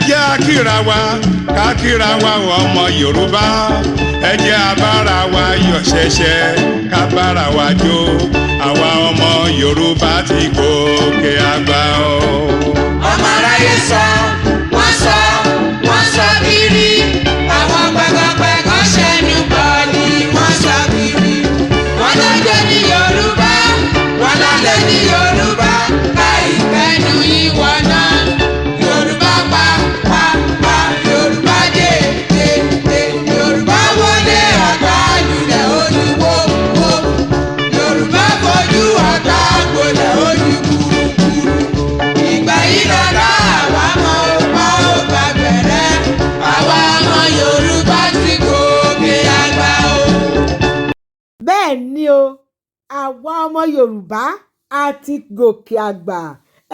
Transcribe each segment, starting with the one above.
Jẹ́ á kíra wa, ká kíra wa ọmọ Yorùbá. Ẹ jẹ́ á bára wa yọ̀ ṣẹ̀ṣẹ̀, ká bára wa jó. Àwa ọmọ Yorùbá ti gòkè àgbà o. Ọmọ aráyé sọ, wọ́n sọ, wọ́n sọ kiri. Àwọn pẹ̀gànpẹ̀gàn ṣẹnu bọ̀ ni wọ́n sọ kiri. Wọ́n lọ́jọ́ ní Yorùbá, wọ́n lálẹ́ ní Yorùbá. Káìpẹ́nu ìwọ náà. Yorùbá pa pa pa, Yorùbá dé dé dé. Yorùbá wọlé ọ̀tá lulẹ̀ olúwo wo. Yorùbá fojú ọ̀tá gbolẹ̀ ojú kúrúkúrú. Ìgbà yìí lọ́la àwa mọ ọ̀pá ó bá bẹ̀rẹ̀. Àwa ọmọ Yorùbá ti gòkè àgbà o. Bẹ́ẹ̀ ni o, àwa ọmọ Yorùbá a ti gòkè àgbà.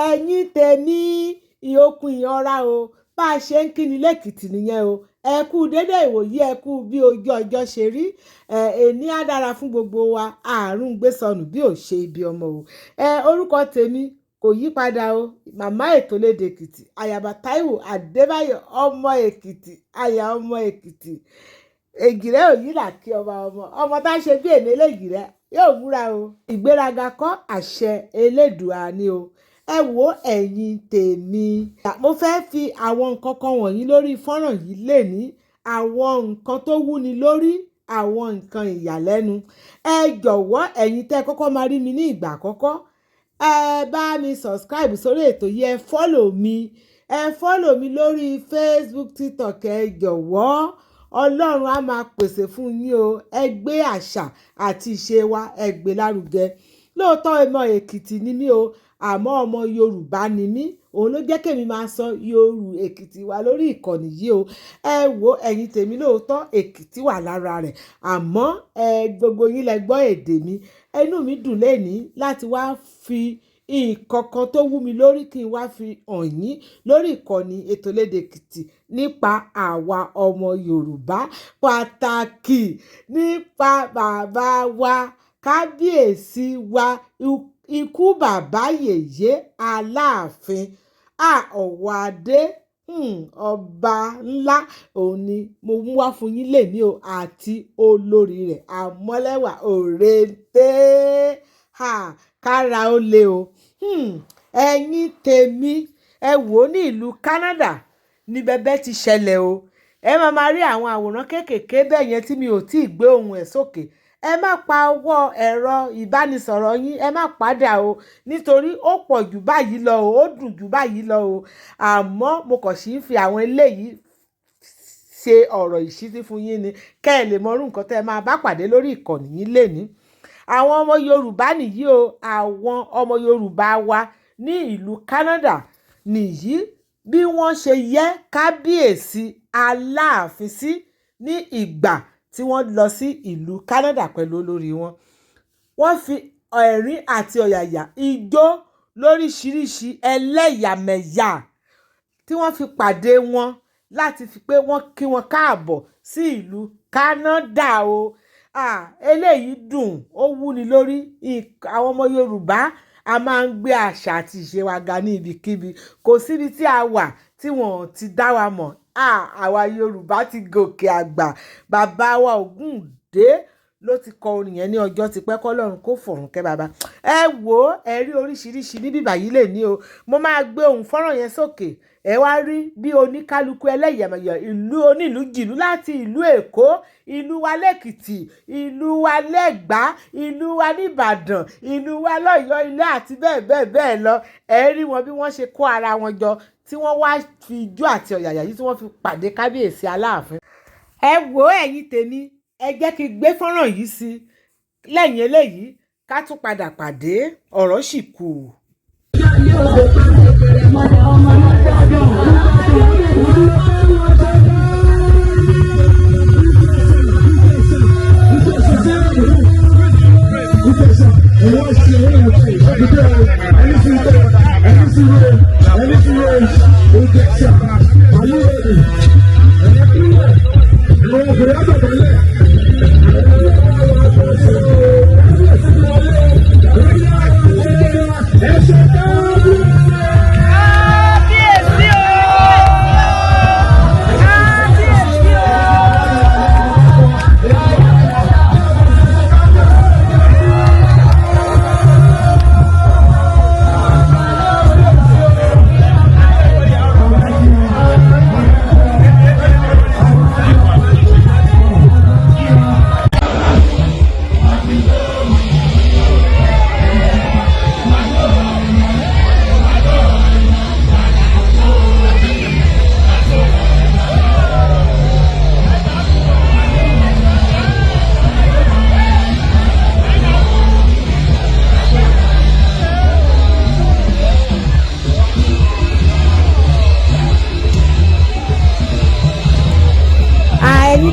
Ẹ̀yin tèmi, ìhókùn ìyanra o. Bá a ṣe ń kíni lẹ́kìtì nìyẹn o. Ẹ kú dédé ìwòyí, ẹ kú bí ojú ọjọ́ ṣe rí. Ẹ èní á dára fún gbogbo wa. Àrùn gbé sọnù bí ò ṣe ibi ọmọ o. Ẹ orúkọ tèmi kò yí padà o, màmá ètò lédè Èkìtì, Àyàbá Táíwò Adébáyọ̀, ọmọ Èkìtì, àyà ọmọ Èkìtì, èjìrẹ́ òyìnlá kí ọba ọmọ ọmọ tá a ṣe bí èmi eléjìrẹ́ yóò múra o. Ìgbéraga kọ́, àṣẹ Elédùà ni o. Ẹ wo, ẹ̀yin tèmi, mo fẹ́ fi àwọn nǹkan kan wọ̀nyí lórí fọ́nrán yìí lè ní àwọn nǹkan tó wúni lórí, àwọn nǹkan ìyàlẹ́nu. Ẹ jọ̀wọ́, ẹ̀yin tẹ́ kọ́kọ́ máa rí mi ní ìgbà àkọ́kọ́, ẹ bá mi subscribe sórí ètò yìí, ẹ follow mi, ẹ follow mi lórí Facebook, TikTok. Ẹ jọ̀wọ́, Ọlọ́run á máa pèsè fún yín o. Ẹ gbé àṣà àti ìṣe wa, ẹ gbé lárugẹ. Lóòótọ́, ọmọ Èkìtì ni mí o, àmọ́ ọmọ Yorùbá ni mí. Òun ló jẹ́ kémi máa sọ Yorù Èkìtì wa lórí ìkànnì yìí o. Ẹ wo, ẹ̀yin tèmi, lóòótọ́ Èkìtì wà lára rẹ̀, àmọ́ ẹ gbogbo yín lẹ gbọ́ èdè mi. Inú mi dùn lénìí láti wá fi nǹkan kan tó wú mi lórí kí n wá fi hàn yín lórí ìkànnì ètò lédè Èkìtì nípa àwa ọmọ Yorùbá, pàtàkì nípa bàbá wa, kábíyèsí wa, ikú bàbá yèyé, Aláàfin Ọ̀wọ́adé, ọba ńlá. Òun ni mo mú wá fún yín lénìí o, àti olórí rẹ̀, Àmọ́lẹ́wà Òrèǹté. Kára ó le o. Ẹ̀yin tèmi, ẹ wò ó, ní ìlú Canada ní bẹbẹ ti ṣẹlẹ̀ o. Ẹ máa máa rí àwọn àwòrán kéékèèké bẹ́ẹ̀ yẹn tí mi ò tí ì gbé ohùn ẹ̀ sókè. Ẹ má pa ọwọ́ ẹ̀rọ ìbánisọ̀rọ̀ yín, ẹ má padà o, nítorí ó pọ̀ jù báyìí lọ o, ó dùn jù báyìí lọ o. Àmọ́ mo kàn sí ń fi àwọn eléyìí ṣe ọ̀rọ̀ ìṣítí fún yín ni, kẹ́ ẹ lè mọrú nǹkan tẹ́ ẹ máa bá pàdé lórí ìkànnì yín lénìí. Àwọn ọmọ Yorùbá nìyí o. Àwọn ọmọ Yorùbá wa ní ìlú Canada nìyí, bí wọ́n ṣe yẹ kábíyèsí Aláàfin sí ní ìgbà tí wọ́n lọ sí ìlú Canada pẹ̀lú olórí wọn. Wọ́n fi ẹ̀rín àti ọ̀yàyà, ijó lóríṣiríṣi, ẹlẹ́yàmẹ̀yà tí wọ́n fi pàdé wọn láti fi pé wọ́n kí wọn káàbọ̀ sí ìlú Canada o. Ah, eléyìí dùn, ó wúni lórí. Àwọn ọmọ Yorùbá, a máa ń gbé àṣà àti ìṣe wa ga ní ibikíbi. Kò síbi tí a wà tí wọ́n ti dá wa mọ̀. Ah, àwa Yorùbá ti gòkè àgbà. Bàbá wa Ògúndé ló ti kọ orin yẹn ní ọjọ́ tipẹ́, kọ́lọ́run kó fọ̀run kẹ́ bàbá. Ẹ wò ó, ẹ rí oríṣiríṣi níbí báyìí lè ní o. Mo máa gbé ohùn fọ́nrán yẹn sókè. Ẹ wá rí bí oníkálukú ẹlẹ́yàmẹ̀yà, ìlú onílùú jìlú, láti ìlú Èkó, ìlú wa lẹ́kìtì, ìlú wa lẹ́gbàá, ìlú wa nìbàdàn, ìlú wa lọ́yọ̀ọ́ ilé àti bẹ́ẹ̀ bẹ́ẹ̀ bẹ́ẹ̀ lọ. Ẹ rí wọn bí wọ́n ṣe kó ara wọn jọ, tí wọ́n wá fi ijó àti ọ̀yàyà yìí tí wọ́n fi pàdé kábíyèsí Aláàfin. Ẹ wò ó, ẹ̀yin tèmi, ẹ jẹ́ kí n gbé fọ́nrán yìí sí lẹ́yìn eléyìí, ká tún padà pàdé. Ọ̀rọ̀ sì kù. Kábíyèsí o!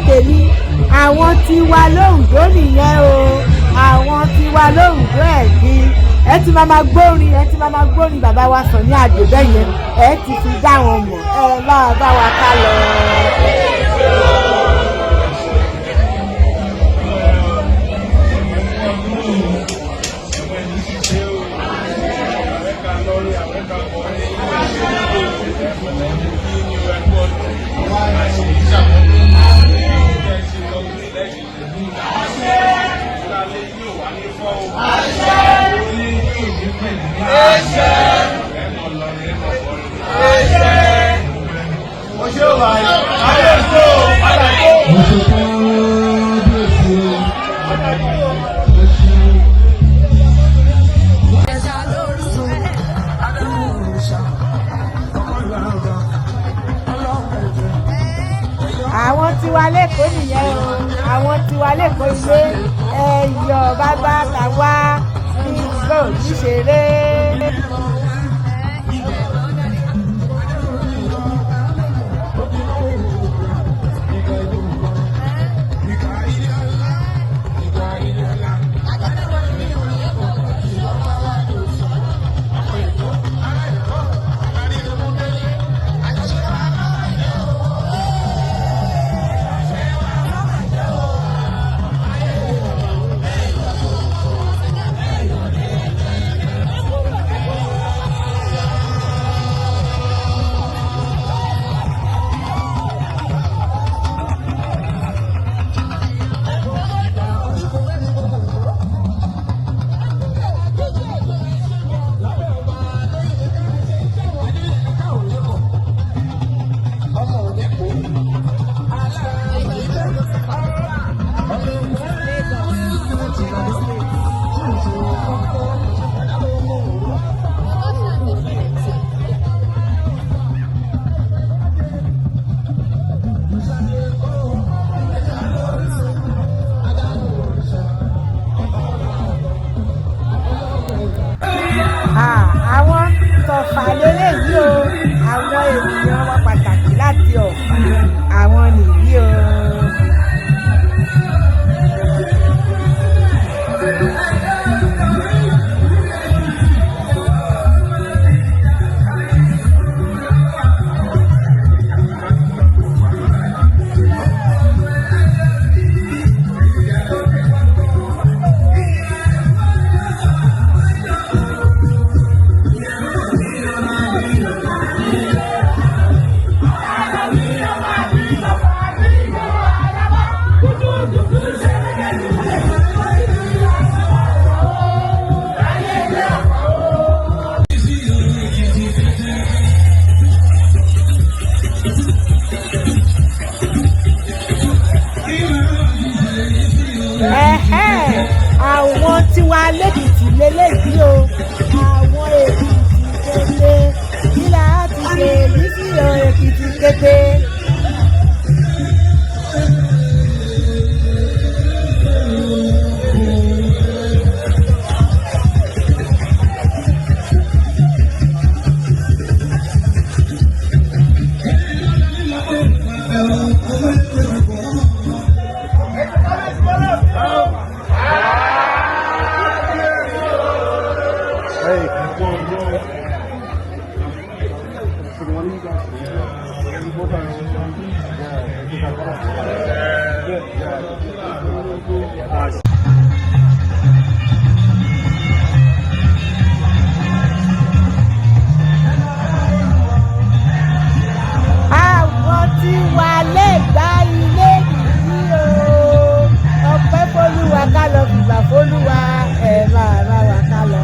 Tèmi, àwọn tiwa lóńdó nìyẹn o, àwọn tiwa lóńdó ẹ̀gbin. Ẹ ti máa ma gbórin, ẹ ti máa ma gbórin bàbá wa Sunny Adé bẹ́ẹ̀ yẹn, ẹ ti fi dá wọn mọ̀. Ẹ máa bá wa ká lọ. Àwọn tiwa lẹ́kọ̀ọ́ nìyẹn o, àwọn tiwa lẹ́kọ̀ọ́ ilé ẹ̀yọ̀ bàbá tàwa nígbà òjíṣẹ́rẹ́. Àwọn tọ̀fà lélẹ́yìí o, àwọn ènìyàn wa pàtàkì láti Ọ̀fà, àwọn nìyí o. Ẹ̀hẹ́n, àwọn tiwa lẹ́kìtì lélẹ́yìí o, àwọn Èkìtì kété, kí la ti ṣe yìí sí o, Èkìtì kété. Àwọn tí wà lẹ́gbàá ilé nìyí o, ọpẹ́ f'Olúwa, ká lọ fìgbà f'Olúwa, ẹ máa bá wa ká lọ.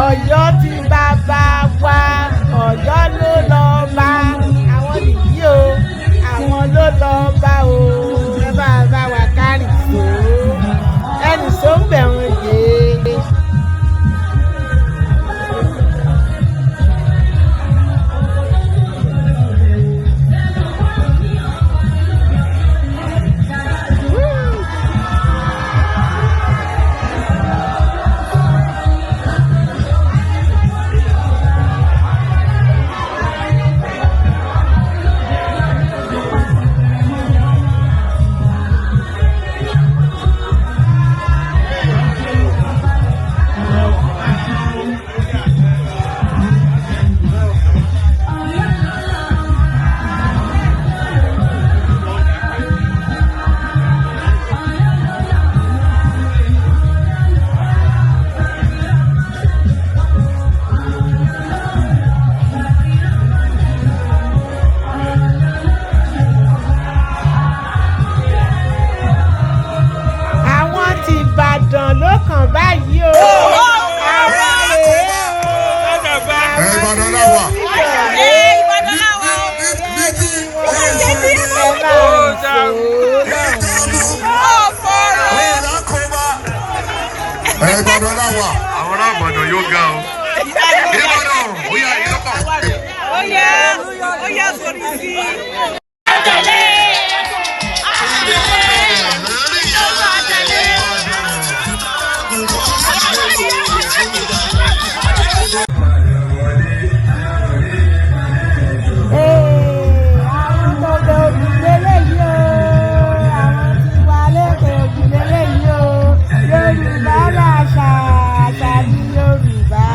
Ọ̀yọ́ ti bàbá wa, Ọ̀yọ́ ló lọ́ba. Àwọn nìyí o, àwọn ló lọ́ba o. Ẹ bá bá wa kárìn tó ẹnì tó ń bẹ̀ wọ́n yé. Àwọn ti Ìbàdàn ló kàn báyìí o. Àwọn rèé o. Ìbàdàn la wà. Ìbàdàn la wà o. Ní ti Ẹ máa ń sọ Ó fọ̀rọ̀. Ìbàdàn la wà. Àwọn ará Ìbàdàn yóò ga o. Ìbàdàn ó yá ìlọ́kọ̀. Ó yá, ó yá sórí sí. Ee, àwọn tó bẹ ògùn lélẹ́yìí o, àwọn tí wà lẹ́kẹ̀ẹ́ ògùn lélẹ́yìí o. Yorùbá làṣà, àṣà ní Yorùbá.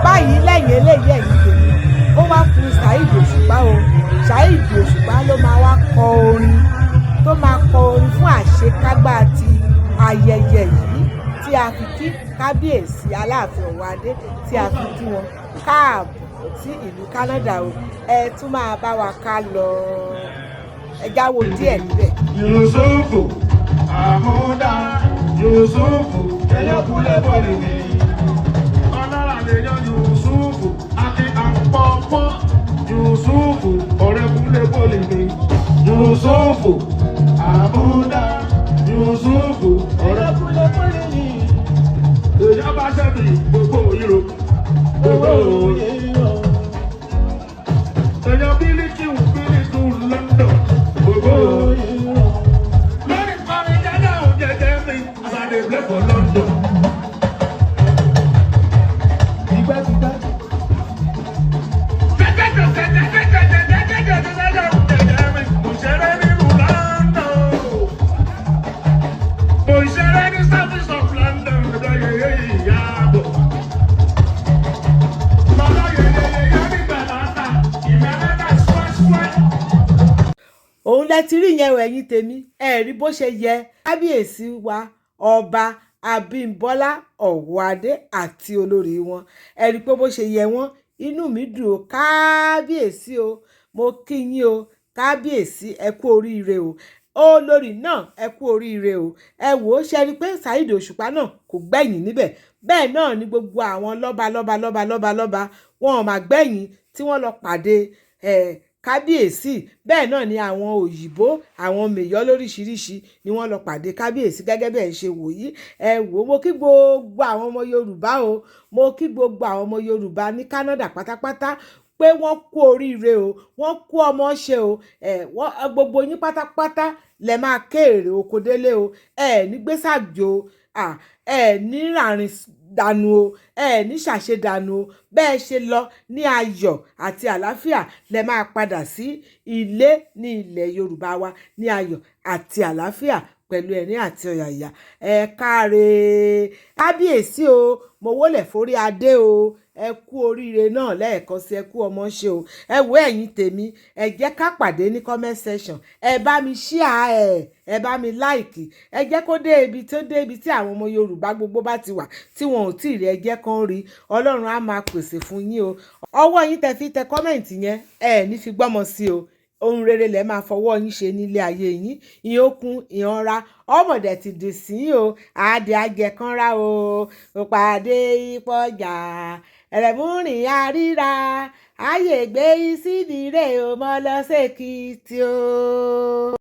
Báyìí lẹ́yìn eléyìí, ẹ̀yìn tèmi, ó wá ku Saheed Òṣùpá o. Saheed Òṣùpá ló máa wá kọ orin, tó máa kọ orin fún àṣekágbá ti ayẹyẹ yìí tí a fi kí kábíyèsí Aláàfin Ọ̀wọ́adé, tí a fi kí wọn káàbọ̀ sí ìlú Canada o. Ẹ tún máa bá wa ká lọ, ẹ jáwo díẹ̀ níbẹ̀. Yusufu Àmúdá, Yusufu ẹlẹ́kùnlé bọ̀lì mi. Ọlọ́run àlejò Yusufu àti àpọ̀pọ̀. Yusufu ọ̀rẹ́kùnlé bọ̀lì mi. Yusufu Àmúdá, Yusufu ọ̀rẹ́kùnlé bọ̀lì mi. Ìjọba ṣẹ́bi gbogbo ìró gbogbo ìró. Èèyàn bílíkì wù bílíkì London gbogbo ìró. Lórí kọrin jẹ́jẹ́ òun jẹ́jẹ́ mi, as I dey play for London. Tipẹ́tipẹ́. Jẹ́jẹ́jẹ́jẹ́jẹ́jẹ́jẹ́jẹ́jẹ́jẹ́jẹ́ òun jẹ́jẹ́ mi, mo ṣeré nínú London. Mo ṣeré ní Service of London, lọ́dọ̀ yẹyẹ ìyá bọ̀. Lọ́dọ̀ yẹyẹ yẹyẹ nígbà láta, ìmẹ́lẹ́dà square square. Òun lẹ ti rí yẹn o, ẹ̀yin tèmi. Ẹ rí bó ṣe yẹ kábíyèsí wa, Ọba Abímbọ́lá Ọ̀wọ́adé àti olórí wọn. Ẹ rí pé bó ṣe yẹ wọ́n, inú mi dùn o. Kábíyèsí o, mo kí yín o. Kábíyèsí, ẹ kú oríire o. Olórí náà, ẹ kú oríire o. Ẹ wò ó, ṣe rí i pé Saheed Òṣùpá náà kò gbẹ̀yìn níbẹ̀? Bẹ́ẹ̀ náà ni gbogbo àwọn lọ́ba lọ́ba lọ́ba lọ́ba lọ́ba wọn ò mà gbẹ̀yìn tí wọ́n lọ pàdé ẹ̀ kábíyèsí. Bẹ́ẹ̀ náà ni àwọn òyìnbó, àwọn mèyọ́ lóríṣiríṣi ni wọ́n lọ pàdé kábíyèsí gẹ́gẹ́ bẹ́ẹ̀ ṣe wò yìí. Ẹ wò ó, mo kí gbogbo àwọn ọmọ Yorùbá o. Mo kí gbogbo àwọn ọmọ Yorùbá ní Canada pátápátá. Pé wọ́n kú oríire o, wọ́n kú ọmọ ṣe o. Ẹ wọ́n gbogbo yín pátápátá lẹ máa kéèrè oko délé o. Ẹ ní gbèsàjò, ẹ ní ràrìn dànù o, ẹ ní ṣàṣe dànù o. Bẹ́ẹ̀ ṣe lọ ní ayọ̀ àti àlàáfíà, lẹ máa padà sí ilé ní ilẹ̀ Yorùbá wa ní ayọ̀ àti àlàáfíà pẹ̀lú ẹ̀rín àti ọ̀yàyà. Ẹ káre, kábíyèsí o, mo wólẹ̀ forí adé o. Ẹ kú oríire náà lẹ́ẹ̀kan sí, ẹ kú ọmọ ṣe o. Ẹ wo, ẹ̀yin tèmi, ẹ jẹ́ ká pàdé ní comment section. Ẹ bá mi share ẹ, ẹ bá mi like, ẹ jẹ́ kó dé ibi tó dé, ibi tí àwọn ọmọ Yorùbá gbogbo bá ti wà tí wọn ò tí ì rí, ẹ jẹ́ kán rí. Ọlọ́run á máa pèsè fún yín o. Ọwọ́ yín tẹ fi tẹ comment yẹn, ẹ ní fi gbọ́mọ sí o. Ohun rere lẹ máa fọwọ́ yín ṣe nílé ayé yín. Ìyókùn ìyanra ọmọdé ti dì sí o, àdé àjẹkànra o, òpàdé ìpọ̀jà ẹ̀rẹ̀múrìn àríra ayé gbé síbi rè o, mọ́ lọ sẹ́kìtì o.